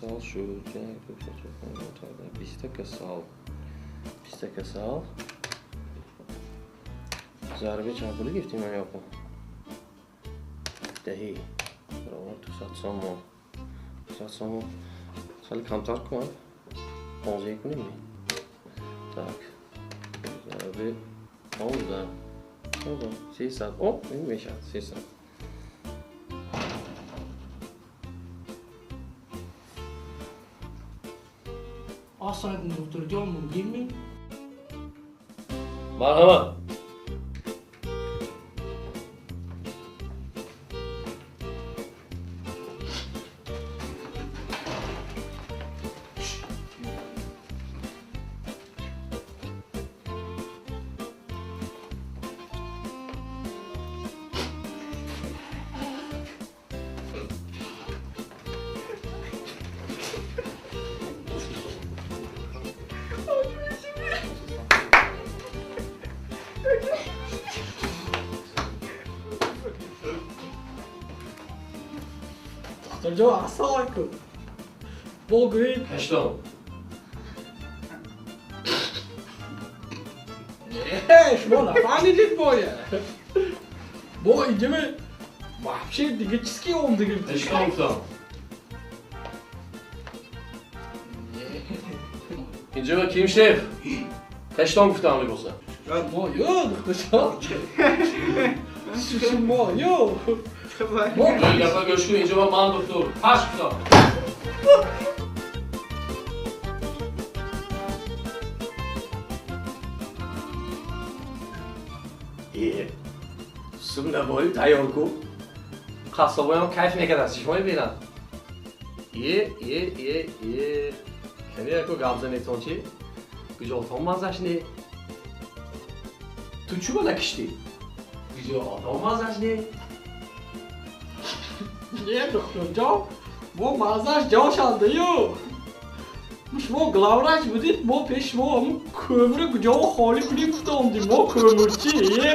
Касал шуд. Як, ду, се, чор, панҷ, шаш, ҳафт, 20-та касал. 20-та касал. Зарби чанд пулӣ гирифтем ман ёку? Даҳӣ. Баробар 200 сомон. 200 сомон. Хеле камтар кун. 15 кунем. Так. Зарби 15. 15. 300. О, ин мешавад 300. Ассалому алайкум, духтурҷон, мумкинми? Марҳамат. Духтурҷон, ассалому алайкум. Бо гӯед. Ҳаштом. Не, шумо нафаҳмидед боя. Бо инҷа вообще дига чиз ки омдиги. Ҳаштом гуфтам. Инҷа ким шеф? Ҳаштом гуфтам либоса. Мо ё, духтурҷон. Шумо ё. Гапа гӯш кун, инҷа ман духтур. Ҳашт гуфтам. Е, сум набои тайёр ку. Қассобоям кайф мекард, шумо мебинад. Е, е, е, е. Кани яко гап занетон чи? Гуҷотон мазаш не? Ту чӯ ба накиштӣ? Гуҷотон мазаш не? Не, духтурҷон, мо мазаш ҷошандаю. Шумо главврач будед, мо пеши шумо ҳамун кӯмри гуҷово холӣ кунем гуфтомдим, мо кӯмирчи. Е.